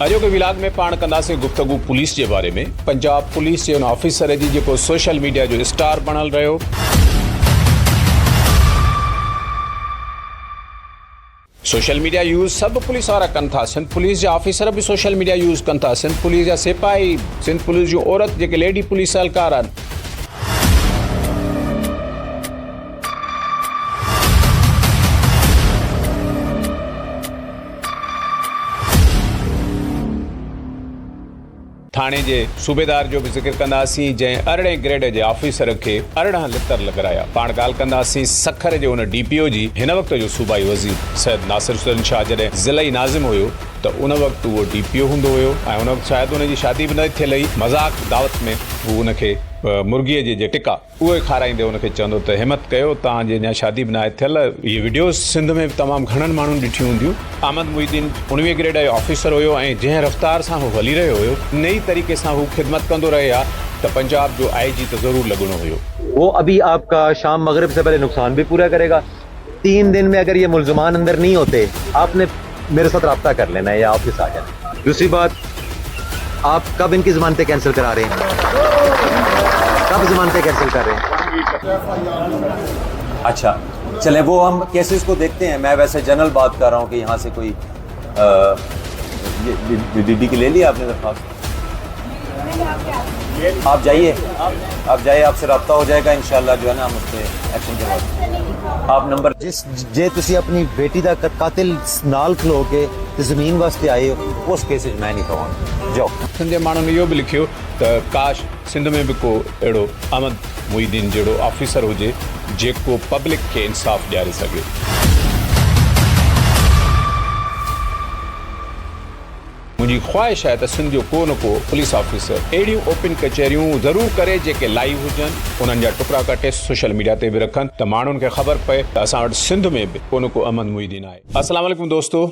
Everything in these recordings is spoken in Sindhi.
اڄوڪي ولاگ ۾ پاڻ ڪنداسين گفتگو پوليس جي باري ۾ پنجاب پوليس جي ان آفيسر جي جيڪو سوشل ميڊيا جو اسٽار بڻيل رهيو. سوشل ميڊيا يوز سڀ پوليس وارا ڪن ٿا سنڌ پوليس جا آفيسر به سوشل ميڊيا يوز ڪن ٿا سنڌ پوليس جا سپاهي سنڌ پوليس جون عورت جيڪي ليڊي پوليس اهلڪار آهن. ٿاڻي جي صوبيدار جو به ذڪر ڪنداسين جنهن ارڙهين گريڊ جي آفيسر کي 18 لتر لڳرايا. پاڻ ڳالهه ڪنداسين سکر جي ان ڊي پي او جي هن وقت جو صوبائي وزير سيد ناصر حسين شاهه جڏهن ضلعي ناظم هيو ته ان وقت اهو ڊي پي او هوندو هيو ۽ ان وقت شايد ان جي شادي به نه ٿيل هئي مذاق دعوت ۾ هو ان کي مرغي جي جي ٽڪا اهي کارائيندي ان کي چوندو ته همت ڪيو توهان جي اڃا شادي به ناهي ٿيل. اهي وڊيوز سنڌ ۾ به تمام گهڻن ماڻهن ڏٺيون هونديون. احمد محي الدين اڻويهه گريڊ جو آفيسر هيو ۽ جنهن رفتار سان هو هلي رهيو هيو انهي طريقي سان هو خدمت ڪندو رهي ها ته پنجاب جو آء جي ته ضرور لڳڻو هيو. وہ ابھی آپ کا شام مغرب سے پہلے نقصان بھی پورا کرے گا تين دن میں اگر یہ ملزمان اندر نہیں ہوتے آپ نے میرے ساتھ رابطہ کر لینا ہے یا آفس آ جانا دوسری بات آپ کب ان کی ضمانتیں کینسل کرا رہے ہیں کب ضمانتیں کینسل کر رہے ہیں اچھا چلیں وہ ہم کیسز کو دیکھتے ہیں میں ویسے جنرل بات کر رہا ہوں کہ یہاں سے کوئی ڈی ڈی کی لے لی آپ نے درخواست آپ جائیے آپ جائیے آپ سے رابطہ ہو جائے گا انشاءاللہ جو ہے نا ہم اس پہ ایکشن کے بعد آپ نمبر جس جے تسی اپنی بیٹی دا قاتل نال کھلو کے تے زمین واسطے آئے ہو اس کیس which میں نہیں پواں جاؤ۔ سنڌ جي ماڻهن اهو به لکيو ته ڪاش سنڌ ۾ به ڪو اهڙو احمد محي الدين جهڙو آفيسر هجي جيڪو پبلڪ کي انصاف ڏياري سگهي. منهنجي خواهش آهي ته سنڌ جو ڪو نه ڪو پوليس آفيسر اهڙيون اوپن ڪچهريون ضرور ڪري جيڪي لائيو هجن انهن جا ٽڪرا ڪٽي سوشل ميڊيا تي به رکن ته ماڻهن کي خبر پئي ته اسان وٽ سنڌ ۾ به ڪو نه ڪو احمد محي الدين آهي. السلام عليڪم دوستو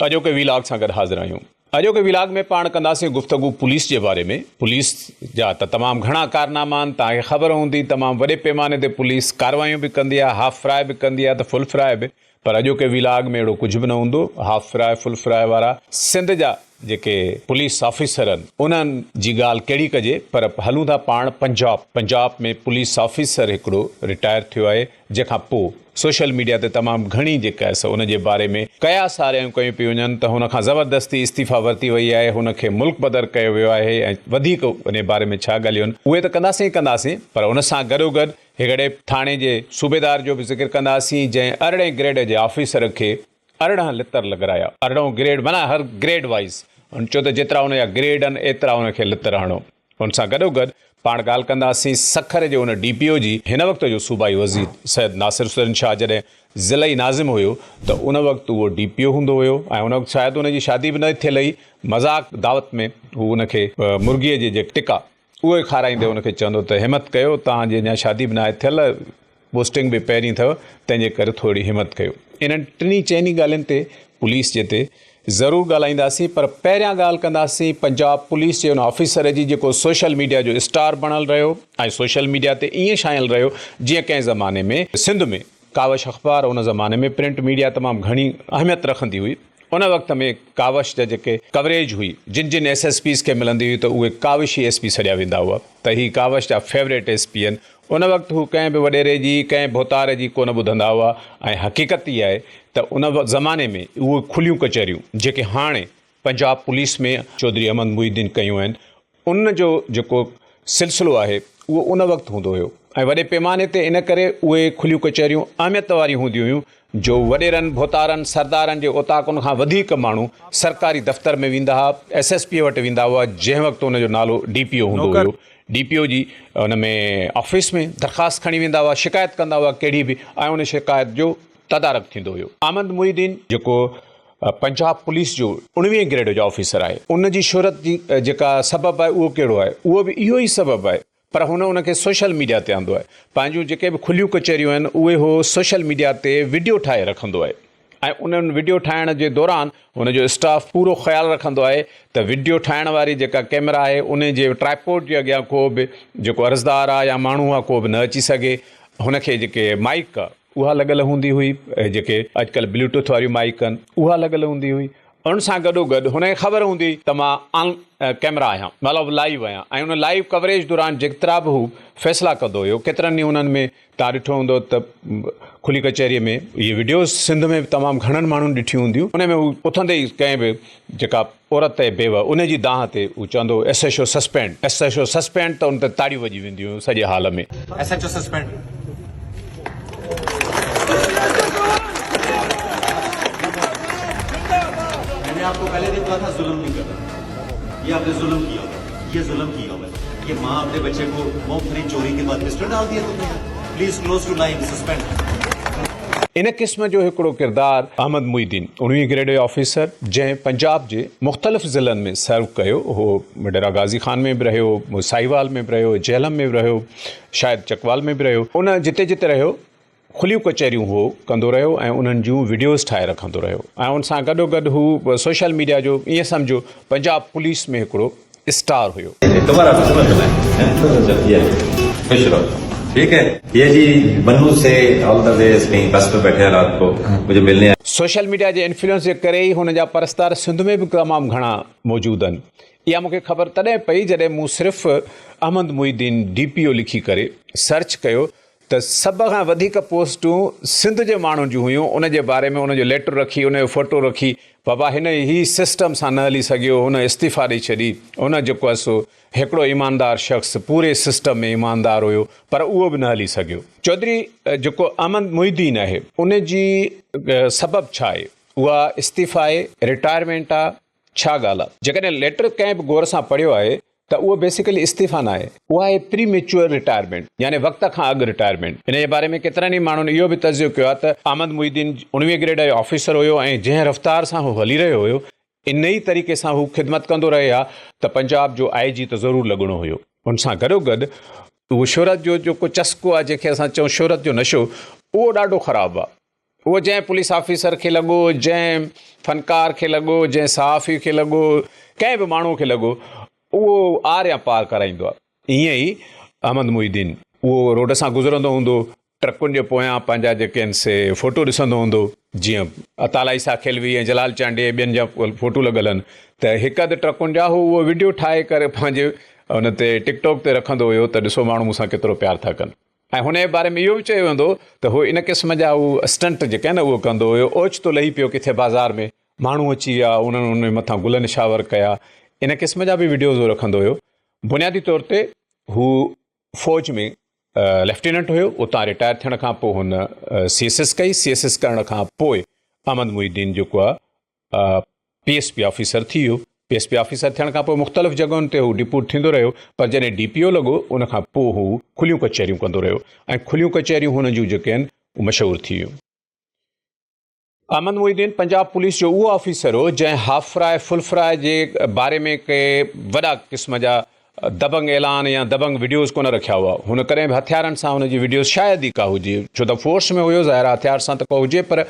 اڄوڪي وي لاگ سان گڏ حاضر آهيون. اڄوڪي وي لاگ ۾ پاڻ ڪنداسين گفتگو پوليس جي باري ۾ پوليس جا ته تمام گهڻا ڪارناما آهن توهان کي خبر هوندي تمام وڏي پيماني تي پوليس ڪاروايون به ڪندي آهي هاف فرائي به ڪندي آهي ته فل فرائي به پر اڄوڪي وي لاگ ۾ اهڙو ڪجهه به نه هوندو، هاف فرائي فل فرائي وارا سنڌ جا جيڪي پوليس آفيسر آهن انهن جي ڳالهه ڪهڙي ڪجي پر هلون ٿا پاڻ پنجاب، پنجاب ۾ پوليس آفيسر هڪڙو رٽائر ٿيو آهي جنهن کان پو سوشل ميڊيا تي تمام گهڻي جيڪا آهي سو ان جي باري ۾ قياس آريائيون ڪيون پيون وڃن ته هن کان زبردستي استعيفا ورتي وئي آهي هن کي ملڪ بدر ڪيو ويو آهي ۽ وڌيڪ انهي باري ۾ ڇا ڳالهيون آهن اهي ته ڪنداسين ئي ڪنداسين پر ان سان گڏوگڏ هڪڙي ٿاڻي جي صوبيدار جو به ذڪر ڪنداسين جنهن ارڙهين گريڊ جي آفيسر کي 18 لتر لڳرايا. ارڙهون گريڊ معنيٰ هر گريڊ وائيز هن چيو ته جيترا ان جا گريڊ آهن ايترا ان کي لتر هڻو. ان سان گڏوگڏ پاڻ ڳالهه ڪنداسين سکر جي ان ڊي پي او جي هن وقت جو صوبائي وزير سيد ناصر حسين شاهه جڏهن ضلعي ناظم هيو ته ان وقت اهو ڊي پي او هوندو هيو ۽ ان وقت شايد ان جي شادي به نه ٿيل هئي مذاق دعوت ۾ هو ان کي مرغي جي جي ٽڪا اهي کارائيندي ان کي چوندو ته همت ڪيو توهان جي اڃا شادي به ناهي ٿيل پوسٽنگ به پهرين اٿو تنهن جي ڪري ٿوري همت ڪيو. انهن ٽنهي چئني ڳالهين تي پوليس جي تي ضرور ڳالهائينداسين پر پهريان ڳالهه ڪنداسين پنجاب پوليس جي ان آفيسر جي جيڪو سوشل ميڊيا جو اسٽار بڻيل رهيو ۽ سوشل ميڊيا تي ائين ڇانيل رهيو جيئن ڪنهن زماني ۾ سنڌ ۾ ڪاوش اخبار ان زماني ۾ پرنٽ ميڊيا تمام گهڻي اهميت رکندي هئي. ان وقت ۾ ڪاوش جا جيڪي ڪوريج هئي جن جن ايس ايس پيز کي ملندي هئي ته اهي ڪاوشي ايس پي سڏيا ويندا هئا ته هي ڪاوش جا فيوريٽ ايس پي آهن. ان وقت هو ڪنهن به وڏيري جي ڪنهن ڀوتار جي ڪونه ٻڌندا هئا ۽ حقيقت اها آهي ته ان زماني ۾ اهي کليون ڪچهريون جيڪي هاڻي پنجاب پوليس ۾ چوڌري احمد محي الدين ڪيون آهن ان جو جيڪو سلسلو آهي اهو ان وقت هوندو هيو ۽ وڏي پيماني تي ان ڪري اهي کليون ڪچهريون اهميت واريون هونديون هيون جو وڏيرن، ڀوتارن، سردارن جي اوطاقن کان وڌيڪ ماڻهو سرڪاري دفتر ۾ ويندا ها، ايس ايس پي وٽ ويندا هئا، جنهن وقت ان جو نالو ڊي پي او هوندو هيو، ڊي پي او جي ان ۾ آفيس ۾ درخواست کڻي ويندا هئا، شڪايت ڪندا هئا ڪهڙي به ۽ ان شڪايت جو تدارڪ ٿيندو هيو. احمد محي الدين جيڪو پنجاب پوليس جو اڻويهين گريڊ جو آفيسر آهي ان جي شهرت جي جيڪا سبب آهي اهو ڪهڙو آهي اهو به اهو ئي سبب آهي پر هن ان کي سوشل ميڊيا تي آندو آهي پنهنجون جيڪي به کليون ڪچهريون آهن اهي هو سوشل ميڊيا تي وڊيو ٺاهي رکندو آهي ۽ انهن وڊيو ٺاهڻ جي دوران هن جو اسٽاف پورو خيال رکندو آهي ته وڊيو ٺاهڻ واري جيڪا ڪيمرا آهي ان جي ٽرائپوڊ جي اڳيان ڪو به جيڪو عرضدار آهي يا ماڻهو آهي ڪو به نه اچي سگهي هن کي جيڪي مائيڪ اها لڳل هوندي هئي جيڪي اڄڪلهه بلوٽوٿ واريون مائيڪ آهن اها لڳل هوندي هئي. ان سان گڏو گڏ هن کي خبر هوندي هئي ته مان آن ڪئميرا آهيان مطلب لائيو آهيان ۽ ان لائيو ڪوريج دوران جيترا به هو فيصلا ڪندو هيو ڪيترن ئي انهن ۾ توهان ڏٺو هوندو ته کلي ڪچهريء ۾ اهي وڊيوز سنڌ ۾ به تمام گهڻن ماڻهن ڏٺيون هونديون ان ۾ هو اٿندي ئي ڪنهن به جيڪا عورت ۽ بيوه ان جي دانهن تي هو چوندو هو S H O suspend S H O suspend ته ان تي تاڙيون وڄي وينديون هيون سڄي hall ۾. S H O suspend. میں نے آپ کو پہلے بھی کہا تھا ظلم نہیں کرنا یہ آپ نے ظلم کیا ہوا یہ ظلم کیا ہوا ہے یہ ماں اپنے بچے کو موم فری چوری کے بعد پسٹل ڈال دیا تم نے please close to line suspend. ان قسم جو هڪڙو ڪردار احمد محي الدين اڻويهين گريڊ جو آفيسر جنهن پنجاب جي مختلف ضلعن ۾ سرو ڪيو هو ڊيرا غازي خان ۾ به رهيو ساهيوال ۾ به رهيو جهلم ۾ به رهيو شايد چڪوال ۾ به رهيو ان جتي جتي رهيو کليون ڪچهريون هو ڪندو رهيو ۽ انهن جون وڊيوز ٺاهي رکندو رهيو ۽ ان سان گڏو گڏ هو سوشل ميڊيا جو ائين سمجهو پنجاب پوليس ۾ هڪڙو اسٽار هيو. تمهارا قسمت میں ہے خوش رهو ٺيڪ هي یہ جي بنو سي آل دا ويز ڪهين بس پي بيٺي هين رات ڪو مجهي ملني آئي. سوشل ميڊيا جي انفلوئنس جي ڪري ئي هن جا پرستار سنڌ ۾ به تمام گهڻا موجود آهن. اها مون کي خبر تڏهن پئي جڏهن مون صرف Ahmed Mohi uddin D P O لکي ڪري سرچ ڪيو ته سڀ کان وڌيڪ پوسٽون سنڌ جي ماڻهن جون هيون ان جي باري ۾ ان جو ليٽر رکي ان جو فوٽو رکي بابا هن هي سسٽم سان نه هلي سگهيو هن استعيفا ڏئي ڇڏي ان جيڪو آهي سو هڪڙو ايماندار شخص پوري سسٽم ۾ ايماندار هيو پر اهو به نه هلي سگهيو چوڌري جيڪو احمد محي الدين آهي ان جي سبب ڇا آهي اها استعيفا آهي رٽائرمينٽ آهي ڇا ڳالهه آ؟ جيڪڏهن ليٽر ڪنهن به غور سان پڙهيو آهي ته اهو بيسيڪلي استعيفا ناهي، اها آهي پري ميچوئر رٽائرمينٽ يعني وقت کان اڳ رٽائرمينٽ. ان جي باري ۾ ڪيترن ئي ماڻهن اهو به تجزيو ڪيو آهي ته احمد محي الدين اڻويهه گريڊ جو آفيسر هيو ۽ جنهن رفتار سان هو هلي رهيو هيو ان ئي طريقي سان هو خدمت ڪندو رهي ها ته پنجاب جو آء جي ته ضرور لڳڻو هيو. ان سان گڏوگڏ اهو شهرت جو جيڪو چسڪو آهي جنهن کي اسان چئون شهرت جو نشو اهو ڏاڍو خراب آهي. اهو جنهن پوليس آفيسر کي لڳو، جنهن فنڪار کي لڳو، جنهن صحافي کي لڳو، ڪنهن به ماڻهو کي لڳو، اهو آر يا پار ڪرائيندو آهي. ائين ئي احمد محي الدين اهو روڊ سان گذرندو هوندو، ٽرڪن جي پويان پنهنجا جيڪي آهن سي فوٽو ڏسندو هوندو، جيئن عطاالله عيسيٰ خيلوي ۽ جلال چانڊيي ۽ ٻين جا فوٽو لڳل آهن ته هڪ اڌ ٽرڪن جا هو اهو وڊيو ٺاهي ڪري پنهنجي ان تي ٽڪ ٽاڪ تي رکندو هيو ته ڏسو ماڻهو مون سان ڪيترو پيار ٿا ڪن. ۽ هن جي باري ۾ اهو به چيو ويندو ته هو ان قسم جا هو اسٽنٽ جيڪي آهن اهو ڪندو هيو اوچتو لهي پيو ڪٿي بازار ۾ ماڻهو اچي ويا انهن ان جي مٿان گل نشاور ڪيا ان قسم جا به وڊيوز هو رکندو هيو بنيادي طور تي هو فوج ۾ ليفٽيننٽ هيو اتان رٽائر ٿيڻ کان پوء هن سي ايس ايس ڪئي سي ايس ايس ڪرڻ کان پوء احمد محي الدين جيڪو آهي پي ايس پي آفيسر ٿي ويو. پي ايس پي آفيسر ٿيڻ کان پوء مختلف جڳهن تي هو ڊپوٽ ٿيندو رهيو پر جڏهن ڊي پي او لڳو ان کان پوء هو کليون ڪچهريون ڪندو رهيو ۽ کليون ڪچهريون هن جون جيڪي آهن اهي مشهور ٿي ويون. احمد محي الدين پنجاب پوليس جو اهو آفيسر هو جنهن هاف فراء فل فراء جي باري ۾ ڪي وڏا قسم جا دبنگ اعلان يا دبنگ وڊيوز ڪونه رکيا هئا. هن ڪڏهن به هٿيارن سان هن جي وڊيوز شايد ئي ڪا هجي ڇو ته فورس ۾ هيو ظاهر آهي هٿيار سان ته ڪو هجي پر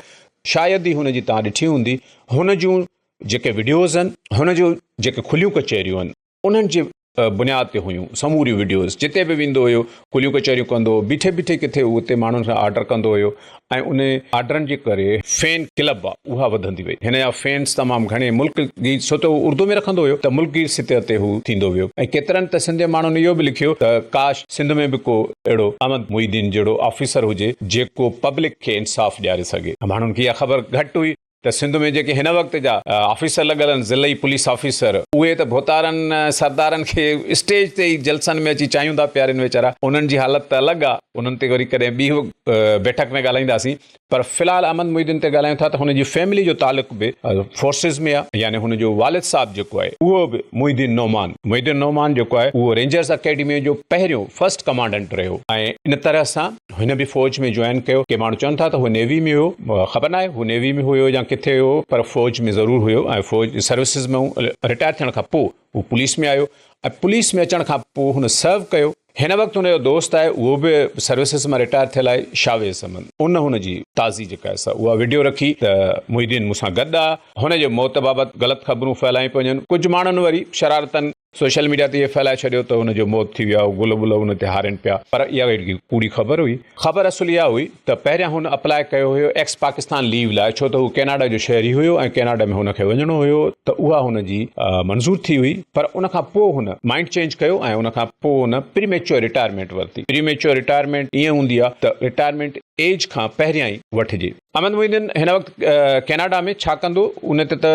شايد ئي هن جي توهان ڏٺي هوندي. هن جون جيڪي وڊيوز آهن هن جون جيڪي کليون ڪچهريون آهن انهن جي بنياد تي هيون سموريون وڊيوز جتي به ويندو هيو کليون ڪچهريون ڪندو هو بيٺي بيٺي ڪٿي هو اتي ماڻهن کان آرڊر ڪندو هيو ۽ ان آرڊرن جي ڪري فين ڪلب آ اها وڌندي وئي هن جا فينس تمام گهڻي ملڪ گير ڇو ته هو اردو ۾ رکندو هيو ته ملڪ گير سطح تي هو ٿيندو ويو ۽ ڪيترن ته سنڌي ماڻهن اهو به لکيو ته ڪاش سنڌ ۾ به ڪو اهڙو احمد محي الدين جهڙو آفيسر هجي جيڪو پبلڪ کي انصاف ڏياري سگهي ماڻهن کي اها خبر گهٽ هئي ته سنڌ ۾ جيڪي هن وقت جا آفيسر لڳل آهن ضلعي پوليس آفيسر اهي ته ڀوتارن سردارن کي اسٽيج تي ئي جلسن ۾ اچي چانهيون ٿا پيارين ويچارا انهن جي حالت ته الڳ آهي انهن تي وري ڪڏهن ٻي بيٺڪ ۾ ڳالهائينداسين پر في الحال احمد محي الدين تي ڳالهايون ٿا ته هن جي فيملي جو تعلق به فورسز ۾ آهي يعني هن جو والد صاحب جيڪو آهي اهو به محي الدين نعمان محي الدين نعمان جيڪو آهي اهو رينجرز اڪيڊمي جو پهريون فرسٽ ڪمانڊنٽ رهيو ۽ ان طرح سان هن به فوج ۾ جوائن ڪيو. ڪي ماڻهو چون ٿا ته هو نيوي ۾ هيو. خبر ناهي هو نيوي ۾ هيو يا ڪٿي هيو پر فوج ۾ ضرور هيو ۽ فوج سروسز ۾ رٽائر ٿيڻ کان پوء هو پوليس ۾ آيو ۽ پوليس ۾ اچڻ کان پوء هن سرو ڪيو. هن وقت هن جو دوست آهي اهو به سروسز مان رٽائر ٿيل آهي شاويز احمد ان هن جي تازي جيڪا آهي سا اها وڊيو رکي ته محي الدين مون سان گڏ آ. هن جي موت بابت غلط خبرون ڦهلايون پيون وڃن. ڪجهه ماڻهن وري شرارتن. سوشل ميڊيا تي اهو ڦهلائي ڇڏيو ته هن جو موت ٿي ويو آهي، گل ٻل ان تي هارين پيا، پر اها هڪڙي ڪوڙي خبر هئي. خبر اصل اها هئي ته پهريان هن اپلاء ڪيو هيو ايڪس پاڪستان ليو لاء ڇو ته هو ڪيناڊا جو شهري هيو ۽ ڪيناڊا ۾ هن کي وڃڻو هيو ته اها هن جي منظور ٿي هئي پر ان کان پوء هن مائنڊ چينج ڪيو ۽ ان کان پوء هن پري ميچوئر رٽائرمينٽ ورتي. پري ميچوئر رٽائرمينٽ ائين هوندي آهي ته رٽائرمينٽ ايج کان پهريان ئي وٺجي. احمد محي الدين هن وقت ڪيناڊا ۾ ڇا ڪندو ان تي ته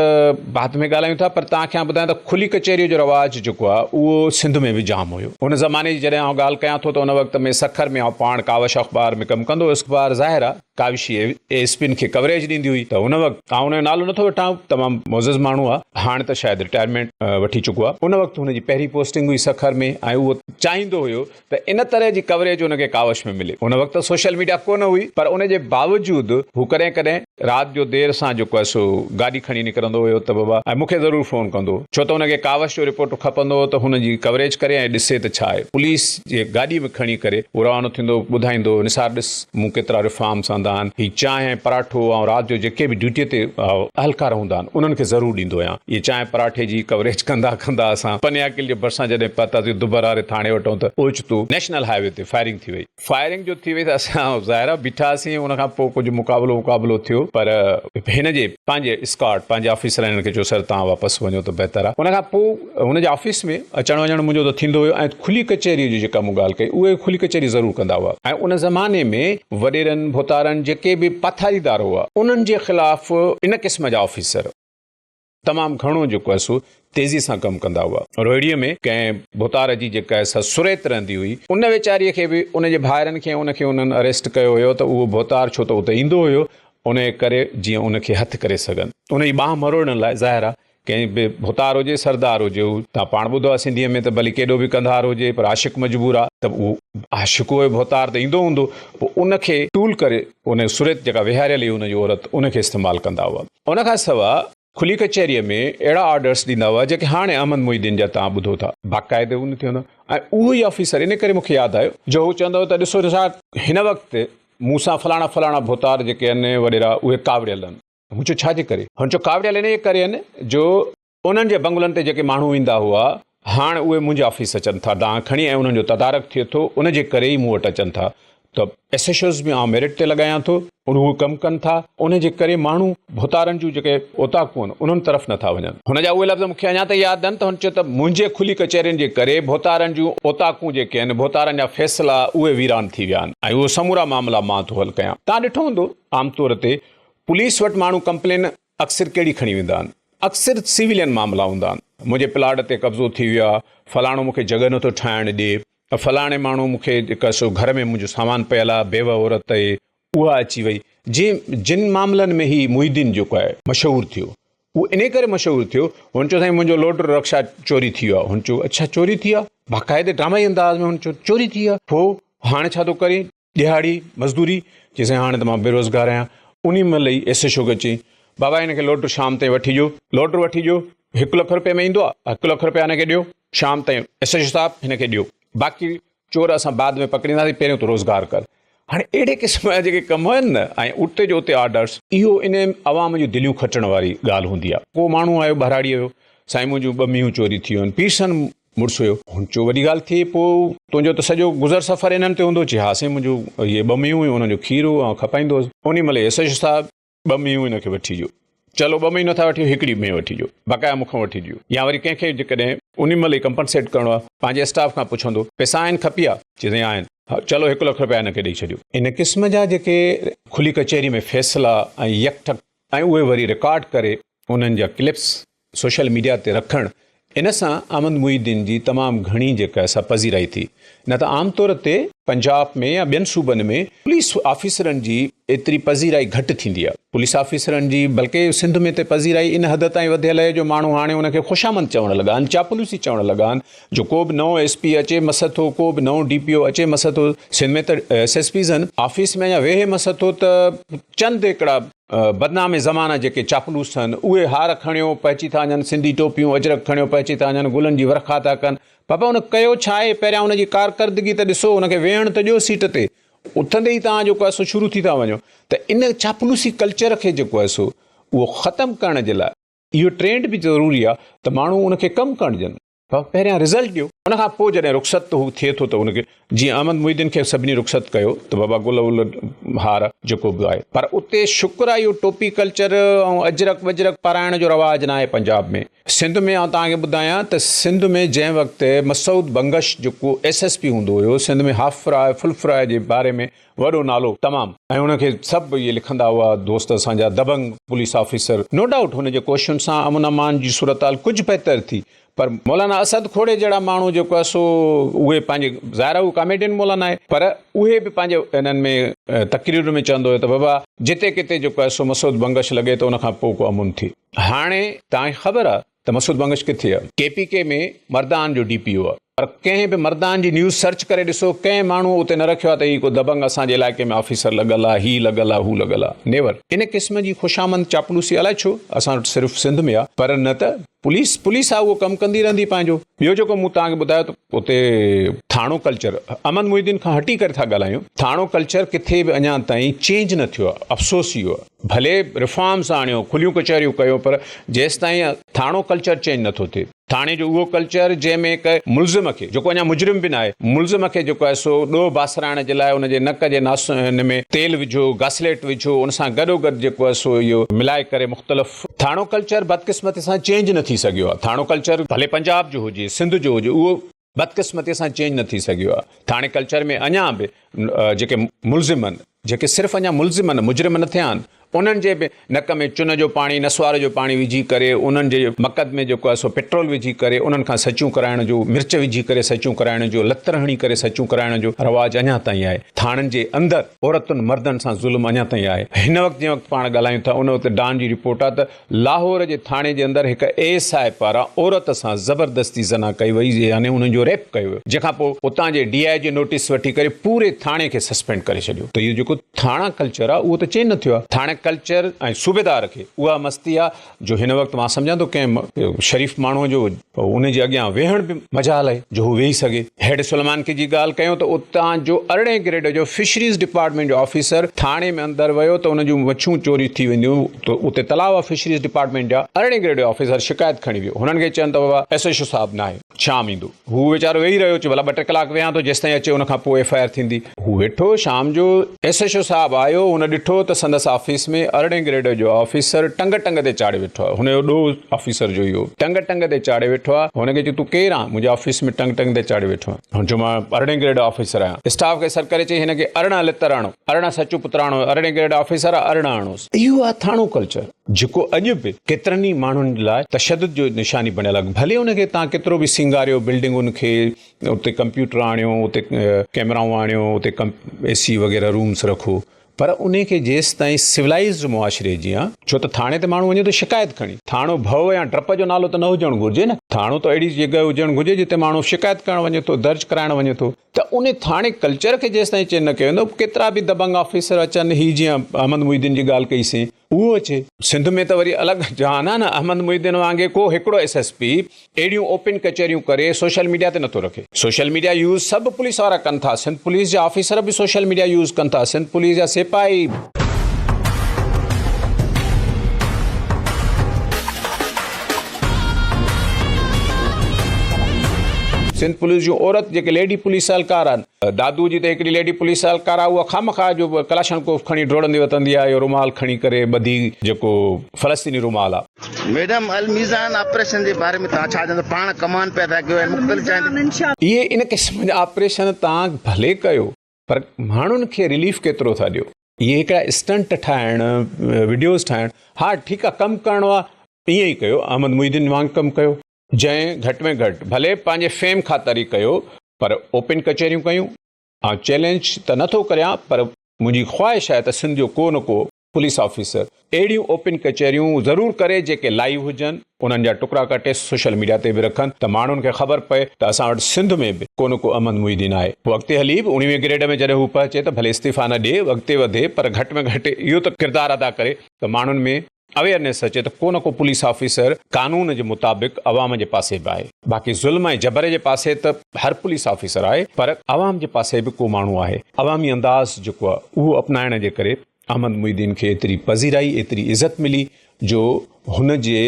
بعد ۾ ڳالهايون ٿا پر توهان کي آئون ٻڌايان ته کلي ڪچهريء جو رواج جيڪو آهي اهو سنڌ ۾ به جام هيو. ان زماني جي جڏهن آئون ڳالهه ڪيان ٿو ته ان وقت ۾ سکر ۾ آئون پاڻ ڪاوش اخبار ۾ ڪم ڪندو هيس. اخبار ظاهر آهي ڪاوشي اي ايس پين کي ڪوريج ڏيندي هئي ته ان وقت آئون ان جو نالو نٿو وٺان تمام معزز ماڻهو آهي هاڻ ته شايد رٽائرمينٽ وٺي چڪو آهي. ان وقت هن جي پهرين پوسٽنگ هئي سکر ۾ ۽ اهو چاهيندو هيو ته ان طرح جي ڪوريج ان کي ڪاوش ۾ ملي. ان وقت ته سوشل ميڊيا ڪونه هئي پر ان جي باوجود هو ڪڏهن ڪڏهن رات جو دير سان جيڪو آهي سو گاڏي کڻي نڪرندو هيو ته بابا ۽ مون کي ضرور فون ڪندو هو ڇو ته ان کي ڪاوش جو رپورٽ کپندو هو ته هن جي ڪوريج ڪري ۽ ڏسي ته ڇا آهي. پوليس جي گاڏي ۾ کڻي ڪري هو روانو ٿيندو هو ٻڌائيندو هو نثار ڏس مون ڪيترا ريفارمس آندا آهن هي چانهه ۽ پراٺو آئون رات جو جيڪي به ڊيوٽي تي اهلڪار هوندا آهن انهن کي ضرور ڏيندو آهيان. اهي چانهه پراٺي جي ڪوريج ڪندا ڪندا اسان پنياڪل جي ڀرسان جڏهن پهتاسين دبر واري ٿاڻي وٽئون ته اوچتو نيشنل هاء وي تي فائرنگ ٿي وئي. فائرنگ جو ٿي وئي ته اسان ظاهر آهي بيٺاسين ان کان پوء ڪجهه مقابلو وقابلو ٿيو پر هن جي پنهنجي اسڪارٽ پنهنجي آفيسرن هنن کي چيو سر توهان واپس وڃو ته بهتر آهي. ان کان پوء هن جي آفيس ۾ اچڻ وڃڻ منهنجو ته ٿيندو هيو ۽ کلي ڪچهريء جي جيڪا مون ڳالهه ڪئي اهي کلي ڪچهري ضرور ڪندا هئا ۽ ان زماني ۾ وڏيرن ڀوتارن جيڪي به پاٿاريدار هئا انهن جي خلاف ان قسم جا آفيسر تمام گهڻو جيڪو آهي سو تيزي سان ڪم ڪندا هئا. روهڙيء ۾ ڪنهن ڀوتار جي جيڪا آهي سا سريت رهندي هئي، ان ويچاريء کي به ان جي ڀائرن کي ان کي انهن اريسٽ ڪيو هيو ته اهو ڀوتار ڇو ته اتي ايندو هيو، ان جي ڪري جيئن ان کي هٿ ڪري سگهن. ان جي ٻانهن مروڙڻ لاء ظاهر آهي ڪنهن به ڀوتار هجي سردار هجي هو توهان پاڻ ٻڌو آهي سنڌيء ۾ ته ڀلي ڪيڏو به ڪنڌار هجي پر عاشق مجبور آهي ته اهو عاشق هيو ڀوتار ته ايندو هوندو پوء ان کي ٽول ڪري ان سريت جيڪا ويهاريل هئي ان جي عورت ان کي استعمال ڪندا هئا. ان کان سواء کلي ڪچهريء ۾ اهڙا آرڊرس ڏيندا هئا جيڪي هاڻي احمد محي الدين جا توهان ٻڌو ٿا. باقاعدي ان ٿيندو ۽ اهو ئي آفيسر ان ڪري مون کي ياد آيو جو هو چوندو هو ته ڏسو صاحب هن وقت مون سان فلاڻا فلاڻا ڀوتار جيڪي آهن وڏيرا اهي ڪاوڙيل آهن. مون چيو ڇا جي ڪري؟ هن چيو ڪاوڙيل انهيء ڪري آهن جو انهن جي بنگلن تي جيڪي ماڻهو ايندا هئا هاڻ اهي منهنجي آفيس اچن ٿا دانهن کڻي ۽ انهن جو تدارڪ ٿئي ٿو ان جي ڪري ئي مون وٽ اچن ٿا ته ايس ايڇ اوز به آئون ميرٽ تي لڳايان ٿو اهي ڪم ڪن ٿا ان جي ڪري ماڻهو ڀوتارن جون جيڪي اوطاقون آهن انهن طرف نٿا وڃن. هن جا اهي لفظ مون کي اڃا تائين ياد آهن ته هن چيو ته منهنجي کلي ڪچهرين جي ڪري ڀوتارن جون اوطاقون جيڪي آهن ڀوتارن جا فيصلا اهي ويران ٿي ويا آهن ۽ اهي سمورا معاملا مان ٿو حل ڪيان. توهان ڏٺو هوندو عام طور تي پوليس وٽ ماڻهو ڪمپلين اڪثر ڪهڙي کڻي ويندا آهن؟ اڪثر سويلين معاملا هوندا آهن. منهنجي پلاٽ تي قبضو ٿي ويو آهي، فلاڻو مون کي جڳهه نٿو ٺاهڻ ڏي، فلاڻي ماڻهو مون کي جيڪا سو گهر ۾ منهنجو سامان پيل آهي، بيوه عورت اهي، اها اچي وئي. جن جن معاملن ۾ هي محي الدين جيڪو آهي مشهور ٿيو، اهو انهي ڪري مشهور ٿيو، هن چيو سائين منهنجو لوڊر رڪشا چوري ٿي ويو آهي. هن چيو اڇا چوري ٿي آهي؟ باقاعدي ڊرامائي انداز ۾ هن چيو چوري ٿي آهي؟ پوء هاڻي ڇا ٿو ڪرين؟ ڏهاڙي مزدوري چي سائين هاڻي ته مان بيروزگار آهيان انهي مهل ئي ايس ايڇ او کي چئي بابا هن کي لوڊر شام تائين وٺي ڏيو لوڊر وٺي ڏيو هڪ لک روپيه ۾ ايندو آهي هڪ لک روپيا هن کي ڏيو شام تائين ايس ايڇ او صاحب هن کي ڏيو باقي چور اسان بعد ۾ پڪڙينداسين پهريون تون روزگار ڪر هاڻي اهڙي قسم جا جيڪي ڪم آهن نه ۽ اتي جو اتي آرڊرس اهو ان عوام جون دليون کٽڻ واري ڳالهه هوندي آهي ڪو ماڻهو آيو ٻهراڙيء جو سائين منهنجون ٻه مينهون چوري ٿي ويون آهن پيرسن مڙس هيو. هن چيو وڏي ڳالهه ٿئي پوء تنهنجو ته سڄو گذر سفر انهن تي هوندو. چي ها سائين منهنجو اهي ٻه مينهون هيون انهن جو کير هو آئون کپائيندو هوس. انهي مهل ايس ايڇ او صاحب ٻه مينهون هن کي وٺي ڏيو. چلو ٻه مينهون نٿا وٺي هڪڙي مينهن وٺي ڏيو. بقايا مون کان وٺي ڏيو. يا وري ڪنهن کي جيڪڏهن انهي مهل ئي ڪمپنسيٽ ڪرڻو آهي پنهنجي اسٽاف کان پڇندو پئسا آهن کپي ها؟ چي سائين آهن. ها چلو هڪ لک رپيا هن کي ڏئي ڇڏيو. ان قسم جا جيڪي کلي ڪچهري ۾ فيصلا ۽ يڪ ٺڪ ۽ اهي وري رڪارڊ ڪري انهن جا ڪلپس سوشل ميڊيا تي رکڻ ان سان احمد محي الدين جي تمام گهڻي جيڪا سا پذيرائي ٿي نه ته عام طور تي پنجاب ۾ يا ٻين صوبن ۾ پوليس آفيسرن جي ايتري پذيرائي گهٽ ٿيندي آهي پوليس آفيسرن جي بلڪه سنڌ ۾ ته پذيرائي ان حد تائين وڌيل آهي جو ماڻهو هاڻي ان کي خوشامند چوڻ لڳا آهن چاپلوسي چوڻ لڳا آهن جو ڪو به نئون ايس پي اچي مس ٿو ڪو به نئون ڊي پي او اچي مس ٿو سنڌ ۾ ته ايس ايس پيز آهن آفيس ۾ اڃا ويهي مس ٿو ته چند هڪڙا بدنام زمانه جيڪي چاپلوس آهن، اهي هار کڻيو پهچي ٿا وڃن، سنڌي ٽوپيون اجرڪ کڻيو پهچي ٿا وڃن، گلن جي ورکا ٿا ڪن. بابا ان ڪيو ڇا آهي؟ پهريان ان جي ڪارڪردگي ته ڏسو، ان کي ويهڻ ته ڏيو سيٽ تي. اٿندي ئي توهان جيڪو آهي سو شروع ٿي ٿا وڃو. ته ان چاپلوسي ڪلچر کي جيڪو آهي سو اهو ختم ڪرڻ جي لاء اهو ٽرينڊ به ضروري آهي ته ماڻهو ان کي ڪم ڪرڻ ڏين. بابا پهريان رزلٽ ڏيو ان کان پوء جڏهن رخصت هو ٿئي ٿو ته ان کي جيئن احمد محي الدين کي سڀني رخصت ڪيو ته بابا گل ول هار جيڪو به آهي پر اتي شڪر آهي اهو ٽوپي ڪلچر ۽ اجرڪ وجرڪ پارائڻ جو رواج ناهي پنجاب ۾ سنڌ ۾ آئون توهان کي ٻڌايان ته سنڌ ۾ جنهن وقت مسعود بنگش جيڪو ايس ايس پي هوندو هيو سنڌ ۾ هاف فراء فل فراء جي باري ۾ وڏو نالو تمام ۽ ان کي سڀ اهي لکندا هئا دوست اسان جا دبنگ پوليس آفيسر نو ڊائوٽ هن جي ڪوششن سان امن امان جي صورتحال ڪجهه بهتر ٿي پر مولانا اسد کوڙي جهڙا ماڻهو جيڪو آهي سو اهي پنهنجي ظاهر آهي هو ڪاميڊين مولانا آهي پر اهي به پنهنجي انهن ۾ تقريرن ۾ چوندو هيو ته بابا جتي ڪٿي جيڪو آهي سو مسعود بنگش لڳي ته ان کان پوء ڪو امن ٿئي. هاڻي توهان کي خبر آهي ته مسعود بنگش ڪٿي آهي؟ ڪي پي ڪي ۾ مردان جو ڊي پي او آهي. پر ڪنهن به مردان جي نيوز سرچ ڪري ڏسو ڪنهن ماڻهو اتي نه رکيو آهي ته هي ڪو دبنگ اسان جي علائقي ۾ آفيسر لڳل آهي هي لڳل آهي هو لڳل آهي نيور ان قسم جي خوشامند چاپلوسي الائي ڇو اسان وٽ صرف سنڌ ۾ آهي پر نه ته پوليس پوليس آهي اهو ڪم ڪندي رهندي پنهنجو ٻيو جيڪو مون توهان کي ٻڌايو ته اتي ٿاڻو ڪلچر احمد محي الدين کان هٽي ڪري ٿا ڳالهايون ٿاڻو ڪلچر ڪٿي به اڃا تائين چينج نه ٿيو آهي افسوس اهو آهي ڀلي ريفارمز آڻيو کليون ڪچهريون ڪيو پر جيستائين ٿاڻو ڪلچر چينج نه ٿو ٿئي ٿاڻي جو اهو ڪلچر جنهن ۾ هڪ ملزم کي، جيڪو اڃا مجرم به ناهي، ملزم کي جيڪو آهي سو ڏوهه باسرائڻ جي لاء ان جي نڪ جي ناسن ۾ تيل وجهو، گاسليٽ وجهو، ان سان گڏوگڏ جيڪو آهي سو اهو ملائي ڪري مختلف. ٿاڻو ڪلچر بدقسمتي سان چينج نه ٿي سگهيو آهي. ٿاڻو ڪلچر ڀلي پنجاب جو هجي، سنڌ جو هجي، اهو بدقسمتي سان چينج نه ٿي سگهيو آهي. ٿاڻي ڪلچر ۾ اڃا به جيڪي ملزم آهن، جيڪي صرف اڃا ملزم آهن، مجرم نه ٿيا آهن، انهن جي به نڪ ۾ چن جو پاڻي، نسوار جو پاڻي وجهي ڪري، انهن جي مقد ۾ جيڪو آهي سو پيٽرول وجهي ڪري، انهن کان سچيون ڪرائڻ جو، مرچ وجهي ڪري سچيون ڪرائڻ جو، لتر هڻي ڪري سچيون ڪرائڻ جو رواج اڃا تائين آهي. ٿاڻن جي اندر عورتن مردن سان ظلم اڃا تائين آهي. هن وقت جنهن وقت پاڻ ڳالهايون ٿا ان وقت ڊان جي رپورٽ آهي ته لاهور جي ٿاڻي جي اندر هڪ اي ايس I پاران عورت سان زبردستي زنا ڪئي وئي يعني انهن جو ريپ ڪيو ويو جنهن کان پوء اتان جي ڊي I جي نوٽيس وٺي ڪري پوري ٿاڻي کي سسپينڊ ڪري ڇڏيو ته اهو جيڪو ٿاڻا ڪلچر آهي اهو ته چينج نه ٿيو آهي ٿاڻي ڪلچر ۽ صوبيدار کي اها مستي آهي جو هن وقت مان سمجهان ٿو ڪنهن شريف ماڻهو جو ان جي اڳيان ويهڻ به مجال آهي جو هو ويهي سگهي. هيڊ سليمانڪي جي ڳالهه ڪيون ته اتان جو ارڙهين گريڊ جو فشريز ڊپارٽمينٽ جو آفيسر ٿاڻي ۾ اندر ويو ته ان جون مڇون چوري ٿي وينديون ته اتي تلاء فشريز ڊپارٽمينٽ جا ارڙهين گريڊ جو آفيسر شڪايت کڻي ويو هنن کي چين ته بابا ايس ايڇ او صاحب ناهي شام ايندو هو ويچارو ويهي رهيو چي ڀلا ٻه ٽي ڪلاڪ ويهان ٿو جيستائين اچي ان کان پوء ايف I R ٿيندي. هو ويٺو شام جو ايس ايڇ او صاحب آيو هن ڏٺو ته سندس آفيس ۾ ارڙهين گريڊ جو آفيسر ٽنگ ٽنگ تي چاڙهي ويٺو آهي هن جو ڏوهه آفيسر جو ئي هو ٽنگ ٽنگ تي چاڙهي ويٺو آهي هن کي چيو تون ڪير آن منهنجي آفيس ۾ ٽنگ ٽنگ تي چاڙهي ويٺو آهين هن چيو مان ارڙهين گريڊ جو آفيسر آهيان اسٽاف کي سڏ ڪري چئي هن کي 18 لتر آڻو 18 سچو پتر آڻو ارڙهين گريڊ آفيسر آهي 18 آڻوس اهو آهي ٿاڻو ڪلچر جيڪو اڄ به ڪيترن ئي ماڻهن لاء تشدد جو نشاني بڻيل آهي ڀلي ان کي توهان ڪيترو به سينگاريو بلڊنگن کي اتي ڪمپيوٽر آڻيو اتي ڪيمرائون آڻيو اتي اي سي وغيره رومس رکو پر انهي کي جيستائين سولائيزڊ معاشري جيان ڇو ته ٿاڻي تي ماڻهو وڃي ٿو شڪايت کڻي ٿاڻو ڀؤ يا ڊپ جو نالو ته نه هجڻ گهرجي نه ٿاڻو ته اهڙي جڳهه هجڻ گهرجي جتي ماڻهو شڪايت ڪرڻ وڃي ٿو درج ڪرائڻ وڃي ٿو ته انهي ٿاڻي ڪلچر کي جيستائين چينج نه ڪيو ويندو ڪيترا به دبنگ آفيسر اچن هي جيئن احمد محي الدين جي ڳالهه ڪئي سين اهو اچي. سنڌ ۾ ته وري الڳ جهان آ نه احمد محي الدين وانگي ڪو هڪڙو ايس ايس پي اهڙيون اوپن ڪچهريون ڪري سوشل ميڊيا تي نٿو رکي. سوشل ميڊيا يوز سڀ پوليس وارا ڪن ٿا سنڌ پوليس جا آفيسر به سوشل ميڊيا يوز ڪن ٿا سنڌ پوليس جا سپاهي. سنڌ پوليس جون عورت جيڪي ليڊي پوليس اهلڪار آهن دادو جي ته هڪڙي ليڊي پوليس اهلڪار آهي اها خامخواه جو ڪلاشنڪوف کڻي ڊوڙندي وتندي آهي اهو رومال کڻي ڪري ٻڌي جيڪو فلسطيني رومال آهي. ميڊم الميزان آپريشن جي باري ۾ توهان ڇا چوندو پاڻ ڪمان پيا ٿا ڪيو ۽ مختلف جاين تي. اهي ان قسم جا آپريشن توهان ڀلي ڪيو پر ماڻهن کي رليف ڪيترو ٿا ڏيو. اهي هڪڙا اسٽنٽ ٺاهڻ وڊيوز ٺاهڻ ها ٺيڪ آهي ڪم ڪرڻو آهي ائين ئي ڪيو احمد محي الدين وانگ ڪم ڪيو. جنهن گهٽ ۾ گهٽ ڀلي پنهنجي فيم خاطر ئي ڪيو پر اوپن ڪچهريون ڪيون. آئون چئلينج ته نه ٿو ڪريان پر منهنجي خواهش آهي ته سنڌ جو ڪو نه ڪو پوليس آفيسر اهڙيون اوپن ڪچهريون ضرور ڪري جيڪي لائيو هجن انهن جا ٽڪرا ڪٽي سوشل ميڊيا تي به رکن ته ماڻهن کي خبر پئي ته اسان وٽ سنڌ ۾ به ڪو نه ڪو احمد محي الدين آهي. پوء اڳتي هلي به اڻويهين گريڊ ۾ جڏهن هو پهچي ته ڀلي استعيفا نه ڏئي اڳتي وڌي پر گهٽ ۾ گهٽ اهو ته ڪردار ادا ڪري ته ماڻهن ۾ اويئرنيس اچي ته ڪو نه ڪو پوليس آفيسر قانون جي مطابق عوام جي پاسي به آهي باقي ظلم ۽ جبر جي پاسي ته هر پوليس آفيسر آهي پر عوام جي پاسي به ڪو ماڻهو آهي عوامي انداز جيڪو آهي اهو اپنائڻ جي ڪري احمد محي الدين کي ايتري پذيرائي ايتري عزت ملي جو هن جي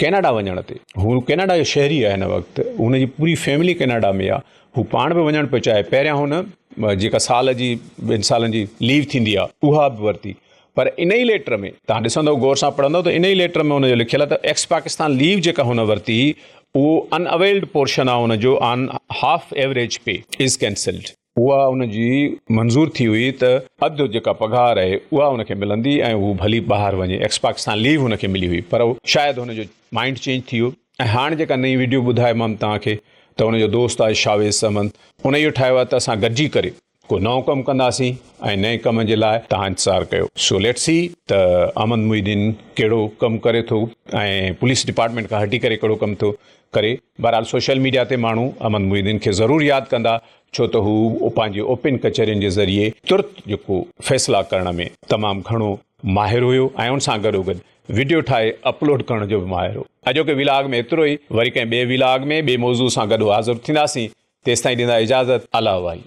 ڪيناڊا وڃڻ تي هو ڪيناڊا جو شهري آهي هن وقت هن جي پوري فيملي ڪيناڊا ۾ آهي هو پاڻ به وڃڻ پيو چاهي پهريان هن جيڪا سال جي ٻن سالن جي ليو ٿيندي آهي اها به ورتي پر ان ئي ليٽر ۾ توهان ڏسندو غور سان پڙهندو ته ان ئي ليٽر ۾ هن جو لکيل آهي ته ايڪس پاڪستان ليو جيڪا هن ورتي اهو ان اويلڊ پورشن آهي ان جو on half average pay is cancelled. اها ان جي منظور ٿي هئي ته اڌ جيڪا پگهار آهي اها ان کي ملندي ۽ هو ڀلي ٻاهر وڃي ايڪس پاڪستان ليو هن کي ملي هئي پر شايد هن جو مائنڊ چينج ٿي ويو ۽ هاڻ جيڪا نئين وڊيو ٻڌائي توهان کي ته ان جو دوست آهي شاويز احمد ان اهو ٺاهيو آهي ته اسان گڏجي ڪري ڪو نئون ڪم ڪنداسين ۽ نئين ڪم جي لاء توهان انتظار ڪيو. سو ليٽس سي ته احمد محي الدين ڪهڙو ڪم ڪري ٿو ۽ پوليس ڊپارٽمينٽ کان هٽي ڪري ڪهڙو ڪم ٿو ڪري. بهرحال سوشل ميڊيا تي ماڻهو احمد محي الدين کي ضرور ياد ڪندا ڇو ته هو پنهنجي اوپن ڪچهرين جي ذريعي ترت جيڪو فيصلا ڪرڻ ۾ تمام گهڻو ماهر هيو ۽ ان سان گڏوگڏ وڊيو ٺاهي اپلوڊ ڪرڻ جو به ماهر هو. اڄوڪي ولاگ ۾ ايترو ئي وري ڪنهن ٻئي ولاگ ۾ ٻئي موضوع سان گڏ حاضر ٿينداسين تيستائين ڏيندا اجازت الله واهي.